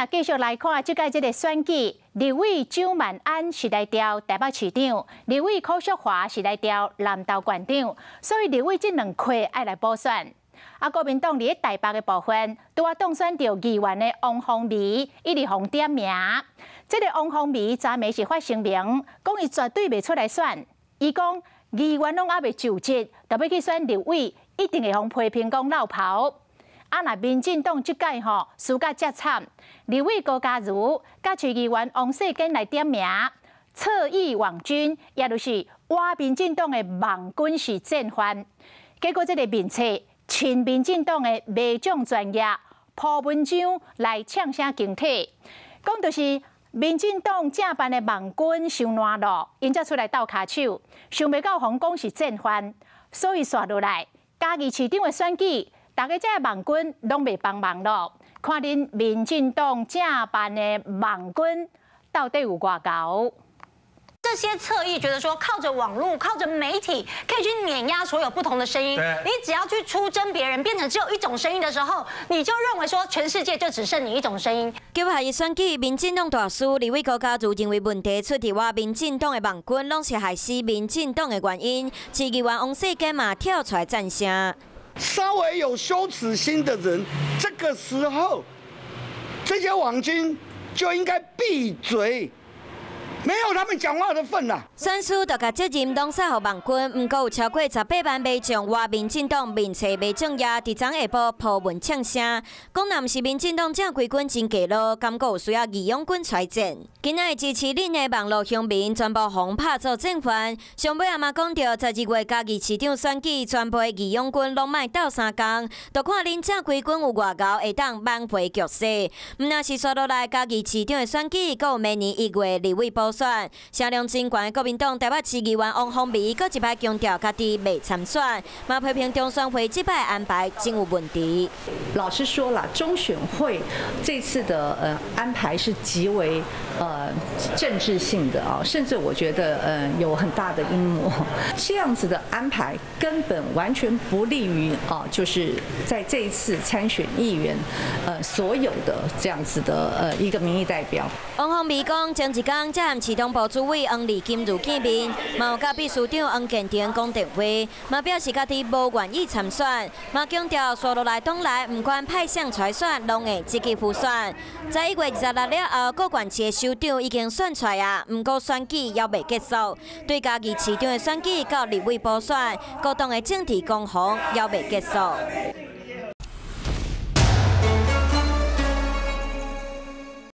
繼續來看這屆這个選舉，立委蔣萬安是來調台北市長，立委柯淑華是來調南投縣長，所以立委這兩塊愛來補選。啊，國民黨佇咧台北的部分，拄仔當選著議員的王鴻薇，一直予點名。這个王鴻薇昨暝是發聲明，講伊絕對袂出來選。伊講議員攏猶未就職，就欲去選立委，一定會予批評講落跑。啊！若民進黨這屆吼輸甲遮慘，立委高嘉瑜佮市議員王世堅來點名，側翼網軍，也就是挖民進黨的網軍是戰犯。結果這个面冊親民進黨的媒獎專頁鋪文章來嗆聲警惕，講就是民進黨正辦的網軍傷爛囉，𪜶才出來鬥跤手，想袂到予講是戰犯，所以紲落來嘉義市長的選舉。大家這个網軍攏袂幫忙囉，看恁民進黨正辦的網軍到底有偌𠢕？這些側翼覺得說，靠着網路、靠着媒體，可以去碾壓所有不同的聲音。你只要去出征別人，變成只有一種聲音的時候，你就認為說全世界就只剩你一種聲音。九合一選舉，民進黨大輸，立委高嘉瑜認為問題出佇倚民進黨的網軍，攏是害死民進黨的原因。市議員王世堅嘛跳出來贊聲。稍微有羞恥心的人，這個時候，這些網軍就應該閉嘴，沒有他們講話的份啦。選輸就共責任攏卸予網軍，毋過有超過18萬民眾倚民進黨面冊媒獎頁，佇昨下晡鋪文嗆聲，講若毋是民進黨正規軍真低落，感覺有需要義勇軍出來戰。今仔日支持恁的網路鄉民全部予拍做戰犯，上尾也嘛講著12月嘉義市長選舉，全部的義勇軍攏莫鬥相共，就看恁正規軍有偌𠢕會當挽回局勢。毋但是紲落來嘉義市長的選舉，閣有明年1月立委補選，聲量真懸的國民黨台北市議員王鴻薇，閣一擺強調家己袂參選，嘛批評中選會這擺安排真有問題。老實說啦，中選會這次的安排是極為政治性的啊，甚至我覺得有很大的陰謀。這樣子的安排根本完全不利於啊，就是在這一次參選議員所有的這樣子的一個民意代表。王鴻薇講，前一工才和市黨部主委黃麗金如見面，嘛有佮秘書長黃建庭講電話，嘛表示家己無願意參選，嘛強調紲落來黨內毋管派誰出來選，攏會積極輔選。11月26了後，各縣市的首長已經選出來啊，毋過選舉猶未結束。對嘉義市長的選舉到立委補選，各黨的政治攻防猶未結束。